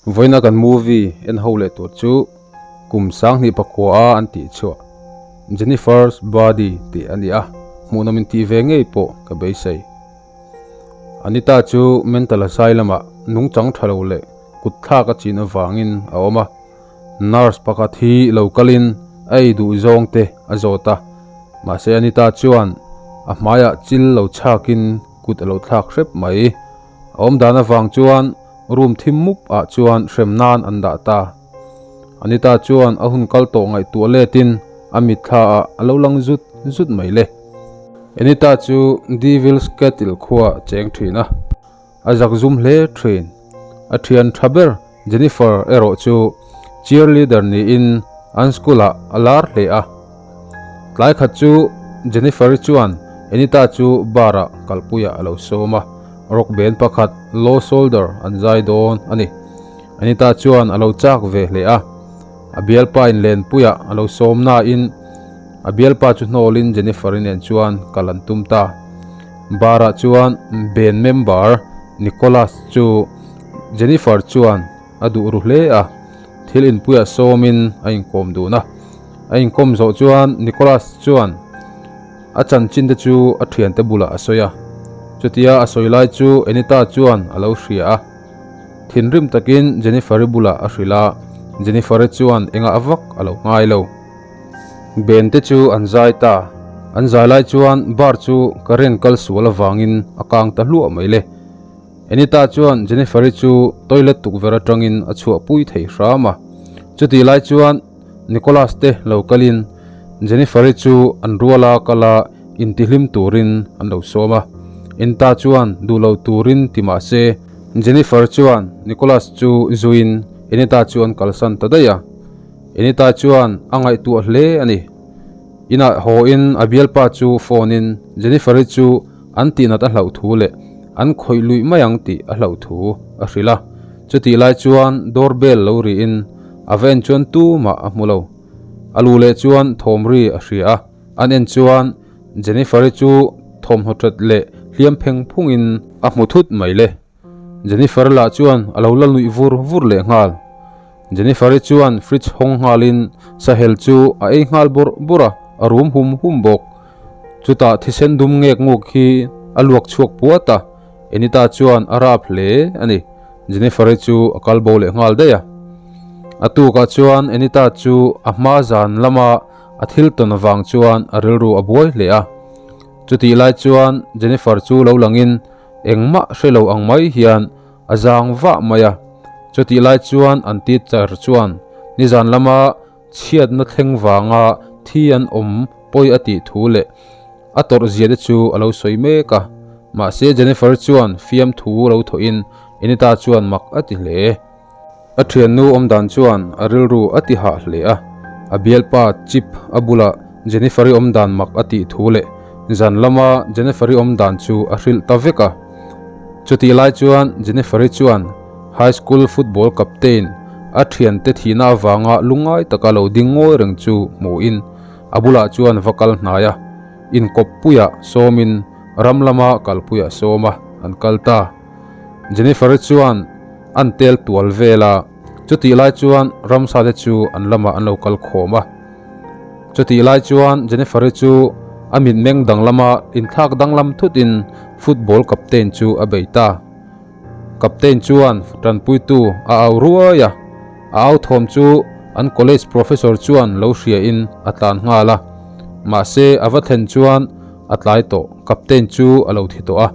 Vawiina kan movie en ho leh tur chu kum sanghnih pakua a an tih chhuah Jennifer's Body tih a ni a, hmuhnawm in tih ve ngei pawh ka beisei. Anita chu mental asylum ah nungchang tha lo leh kut thlak a chin avangin a awm a, nurse pakhat hi lo kalin a ei duh zawng te a zawt a, mahse Anita chuan a hmaiah chil lo chhakin kut a lo thlak hrep mai. A awm dan avang chuan room thim mup ah chuan hrem nan an dah ta. Anita chuan a hun kal tawh ngaihtuah letin a mitthla ah a lo lang zut zut mai le. Anita chu Devil's Kettle khua cheng thin a, a zak zum hle thin. A thian tha ber Jennifer erawh chu cheerleader niin an school ah a lar hle a. Tlai khat chu Jennifer-i chuan Anita chu bar ah kalpuiah a lo sawm a, rock band pakhat Low Solder an zai dawn a ni. Anita chuan a lo chak ve hle a, a bialpa in lenpuiah a lo sawm nain a bialpa chu hnawlin Jennifer-i nen chuan kal an tum ta. Bar ah chuan band member Nicholas chu Jennifer chuan a duh ru hle a, thil inpuiah sawmin a inkawm dun a. A inkawm zawh chuan Nicholas chuan a chanchin te chu a thiante bulah a sawi a. Chutia a sawi lai chu Anita chuan a lo hria a. Thinrim takin Jennifer-i bulah a hrilh a, Jennifer-i chuan engah vak a lo ngai lo. Ben te chu an zai ta. An zai lai chuan bar chu current kal sual avangin a kang ta hluah mai le. Anita chuan Jennifer-i chu toilet tukverh atangin a chhuahpui thei hram a. Chutih lai chuan Nicholas te lo kalin Jennifer-i chu an ruala kala intihlim turin an lo sawm a. Anita chuan duh lo turin ti mah se Jennifer chuan Nicholas chu zuiin Anita chu an kalsan ta daih a. Anita chuan a ngaihtuah hle a ni. Inah haw in a bialpa chu phone in Jennifer-i chu an tihnat a hlauh thu leh an khawih luih mai ang tih a hlauh thu a hrilh a. Chutih lai chuan door bell lo ri in a va en chuan tumah a hmu lo. A lu leh chuan thawm ri a hria a, an en chuan Jennifer-i chu thawmhnaw that leh hliam pheng phung in a hmu thut mai le. Jennifer lah chuan a lo la nuih vur vur leh nghal. Jennifer-i chuan fridge hawng nghalin sahel chu a ei nghal bawrh bawrh a, a rum hum hum bawk. Chutah thisen dum ngek nguk hi a luak chhuak puat a, Anita chuan a rap hle a ni. Jennifer-i chu a kal bo leh nghal daih a. A tukah chuan Anita chu a hma zan lama a thil tawn avang chuan a rilru a buai hle a. Chutih lai chuan Jennifer chu lo langin Engmah hre lo ang mai hian a zang vah mai a, chutih lai chuan an teacher chuan nizan lama chhiatna thleng vanga thi an awm pawi a tih thu leh a tawrh zia te chu a lo sawi mek a, mahse Jennifer chuan fiamthu lo thawhin Anita chuan mak a ti hle. A thiannu awmdan chuan a rilru a ti hah hle a, a bialpa Chip a bula Jennifer-i awmdan mak a tih thu leh zan lama Jennifer-i awmdan chu a hrilh ta vek a. Chutih lai chuan Jennifer-i chuan high school football captain a thiante thihna avanga lungngai taka lo ding ngawi reng chu hmuhin a bulah chuan va kal hnai a, inkawppuiah sawmin ram lama kalpuiah sawm a, an kal ta. Jennifer-i chuan an tel tual vel a, chutih lai chuan ramsa te chu an lamah an lo kal khawm a. Chutih lai chuan Jennifer-i chu a mitmeng danglama inthlak danglam thutin football captain chu a bei ta. Captain chuan tanpuitu a au ruai a, a au thawm chu an college professor chuan lo hriain a tlan nghal a. Mahse a va thlen chuan a tlai tawh, captain chu a lo thi tawh a.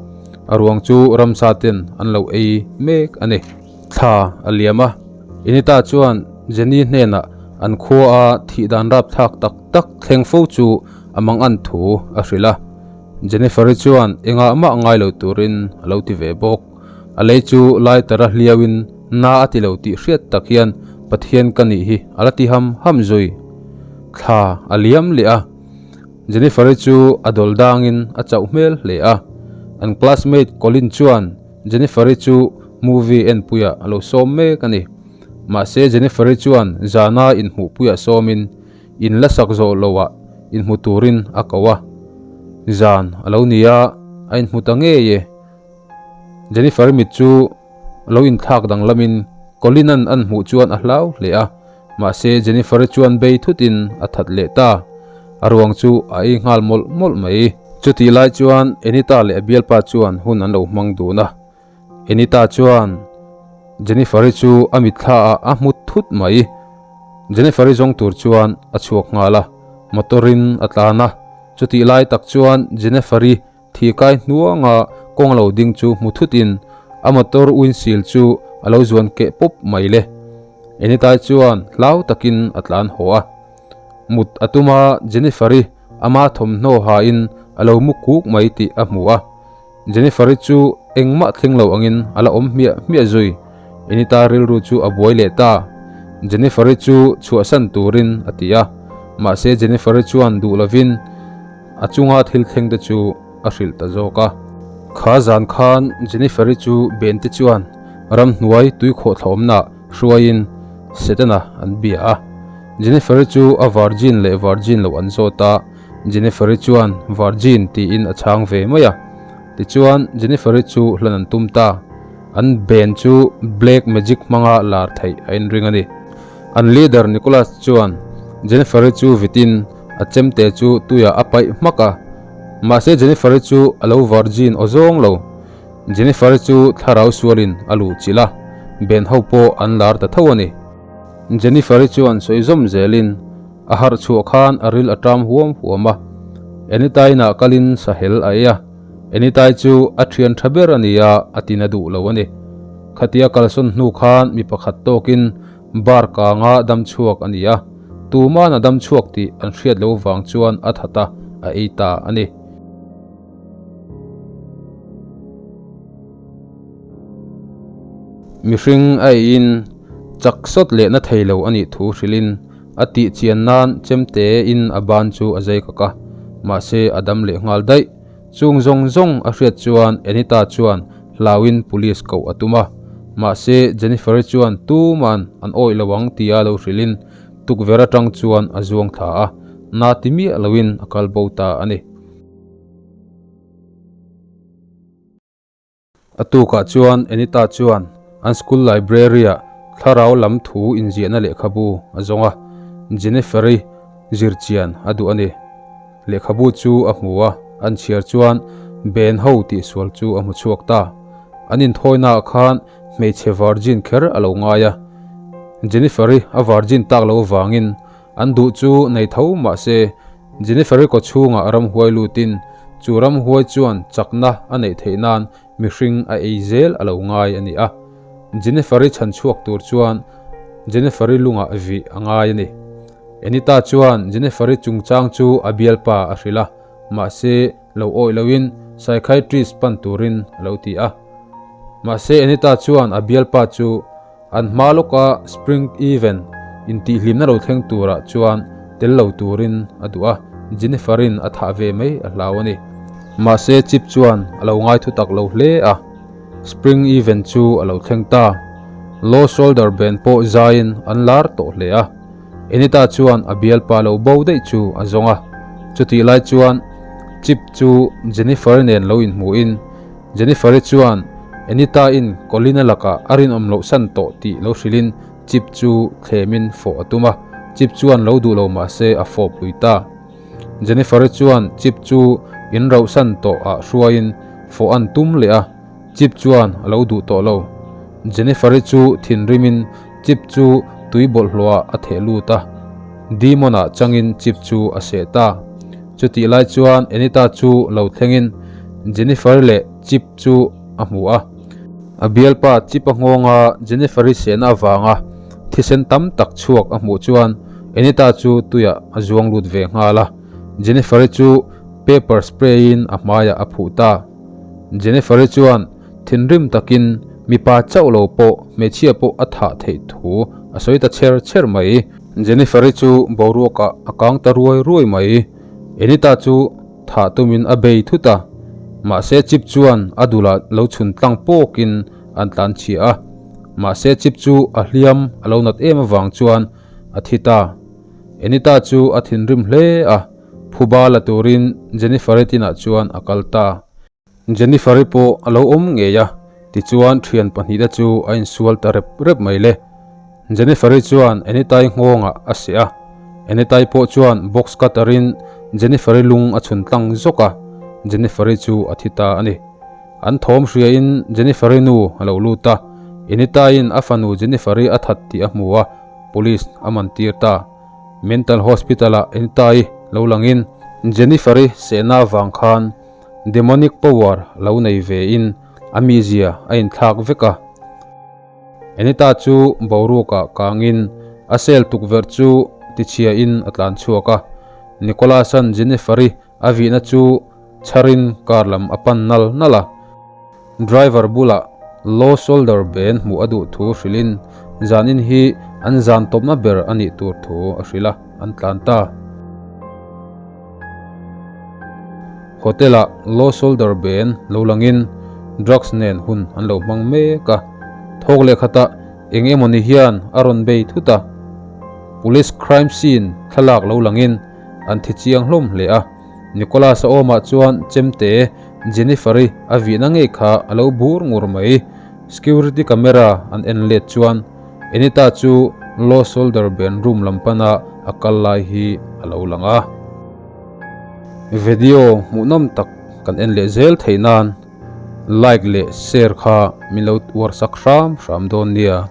A ruang chu ramsa ten an lo ei mek a ni. Thla a liam a, Inita chuan Jenny hnenah an khua a thih dan rapthlak tak tak thleng fo chu a mang an thu a hrilh a. Jennifer-i chuan engah mah ngai lo turin a lo ti ve bawk. A lei chu lighter a hliauin na a ti lo tih hriat tak hian Pathian ka nih hi a la ti ham ham zui. Thla a liam leh a. Jennifer-i chu a dawl dangin a chauh hmel hle a, an classmate Colin chuan Jennifer-i chu movie enpuiah a lo sawm mek a ni. Mahse Jennifer-i chuan zana inhmuhpuiah sawmin in la sak zawh loah inhmu turin a ko a. Zan a lo ni a, a inhmu ta ngei e. Jennifer-i mit chu lo inthlak danglamin. Colin-a'n an hmuh chuan a hlau hle a, mahse Jennifer-i chuan bei thutin a that leh ta. A ruang chu a ei nghal mawlh mawlh mai. Chutih lai chuan Anita leh a bialpa chuan hun an lo hmang dun a. Anita chuan Jennifer-i chu a mitthla ah a hmu thut mai. Jennifer-i zawng tur chuan a chhuak nghal a, motor-in a tlan a. Chutih lai tak chuan Jennifer-i Thi kai hnuanga kawng lo ding chu hmu thutin a motor windshield chu a lo zuan keh pawp mai le. Enitai chuan hlau takin a tlan haw a. Mut a tum a, Jennifer-i ama thawmhnaw hain a lo mu kuk mai tih a hmu a. Jennifer-i chu engmah thleng lo angin a la awm hmiah hmiah zui. Enita rilru chu a buai leh ta. Jennifer-i chu chhuahsan turin a ti a, mahse Jennifer-i chuan duh lovin, A chunga thil thleng te chu a hrilh ta zawk a. Kha zan khan Jennifer-i chu Ben te chuan ramhnuai tuikhawhthlawmna hruaiin Setana an bia a. Jennifer-i chu a virgin leh virgin loh an zawt a, Jennifer-i chuan virgin tiin a chhang ve mai a. Tichuan Jennifer-i chu hlan an tum ta. An Ben chu black magic hmanga lar theih a inring a ni. An leader Nicholas chuan Jennifer-i chu vitin A chemte chu tuiah a paih hmak a, mahse Jennifer-i chu a lo virgin aw zawng lo. Jennifer-i chu thlarau sualin a luh chilh a, Ben ho pawh an lar ta tho a ni. Jennifer-i chuan sawi zawm zelin a harh chhuah khan a ril a ṭam huam huam a, Anita-inah kalin sahel a ei a, Anita-i chu a ṭhian ṭha ber a ni a, a tina duh lo a ni. Khatia kalsawn hnu khan mi pakhat tawkin Bar kanga dam chhuak a ni a, tuman a dam chhuak tih an hriat loh vang chuan a that a, a ei ta a ni. Mihring a eiin chak sawt leh na thei lo a nih thu hrilhin a tih chian nan chemte in a ban chu a zai kak a, mahse a dam leh nghal daih. Chung zawng zawng a hriat chuan Anita chuan hlauin police koh a tum a, mahse Jennifer-i chuan tuman an awih lo ang tia lo hrilhin tukverh atang chuan a zuang thla a, na ti miah loin a kal bo ta a ni. A tukah chuan Anita chuan an school library-ah thlarau lam thu inziahna lehkhabu a zawng a, Jennifer-i zirchian a duh a ni. Lehkhabu chu a hmu a, an chhiar chuan Ben ho tihsual chu a hmu chhuak ta. An inthawinaah khan hmeichhe virgin kher a lo ngai a, Jennifer-i a virgin tak lo avangin An duh chu nei tho mahse Jennifer-i kawchhungah ramhuai lutin chu ramhuai chuan chakna a neih theih nan mihring a ei zel a lo ngai a ni a. Jennifer-i chhan chhuak tur chuan Jennifer-i lungah vih a ngai a ni. Anita chuan Jennifer-i chungchang chu a bialpa a hrilh a, mahse lo awih loin psychiatrist pan turin a lo ti a. Mahse Anita chuan a bialpa chu An hma lawka Spring Event intihhlimna lo thleng turah chuan tel lo turin a duh a, Jennifer-in a thah ve mai a hlau a ni. Mahse Chip chuan a lo ngai thutak lo hle a, Spring Event chu a lo thleng ta. Low Shoulder Band pawh zaiin an lar tawh hle a, Anita chuan a bialpa lo bo daih chu a zawng a. Chutih lai chuan Chip chu Jennifer-i nen lo inhmuhin Jennifer-i chuan Anita-in Colin-a lakah a rinawm loh san tawh tih lo hrilhin Chip chu thlemin fawh a tum a, Chip chuan lo duh lo mah se a fawp lui ta. Jennifer-i chuan Chip chu in rauh san tawh ah hruaiin fawh an tum leh a, Chip chuan a lo duh tawh lo. Jennifer-i chu thinrimin Chip chu tui bawlhhlawh ah a theh lut a, Demon-ah changin Chip chu a seh ta. Chutih lai chuan Anita chu lo thlengin Jennifer leh Chip chu a hmu a. A bialpa Chip a nghawnga Jennifer-i sehna avanga thisen tam tak chhuak a hmuh chuan Anita chu tuiah a zuang lut ve nghal a. Jennifer-i chu paper spray-in a hmaiah a phuh ta. Jennifer-i chuan thinrim takin mipa chauh lo pawh hmeichhia pawh a thah theih thu a sawi ta chher chher mai. Jennifer-i chu boruakah a kang ta ruai ruai mai. Anita chu thah tumin a bei thut a, mahse Chip chuan a dulah lo chhun tlang pawkin an tlan chhia a. Mahse Chip chu a hliam a lo nat em avang chuan a thi ta. Anita chu a thinrim hle a, phuba la turin Jennifer-i tinah chuan a kal ta. Jennifer-i pawh a lo awm ngei a. Tichuan thian pahnihte chu a insual ta rep rep mai le. Jennifer-i chuan Anita-i nghawngah a seh a, Anita-i pawh chuan box cutter-in Jennifer-i lung a chhun tlang zawk a, Jennifer-i chu a thi ta a ni. An thawm hriain Jennifer-i nu a lo lut a, Anita-in a fanu Jennifer-i a that tih a hmu a, police a man tir ta. Mental Hospital-ah Anita-i lo langin Jennifer-i sehna avang khan Demonic power lo nei vein a mizia a inthlak vek a. Anita chu boruakah kangin a cell tukverh chu tichhiain a tlan chhuak a. Nicholas-a'n Jennifer-i a vihna chu chharin car lam a pan nal nal a. Driver bulah Low Shoulder Ben hmuh a duh thu hrilhin zanin hi an zan tawpna ber a nih tur thu a hrilh a, an tlan ta. Hotel-ah Low Shoulder Ben lo langin drugs nen hun an lo hmang mek a, thawk leh khatah eng emawni hian a rawn bei thut a. Police crime scene thlalak lo langin an thi chiang hlawm hle a, Nicholas-a awmah chuan chemte Jennifer-i a vihna ngei kha a lo bur ngur mai. Security camera an en let chuan Anita chu Low Shoulder Ben room lam pana a kal lai hi a lo lang a. Video hmuhnawm tak kan en leh zel theih nan like leh share kha min lo uar sak hram hram dawn nia.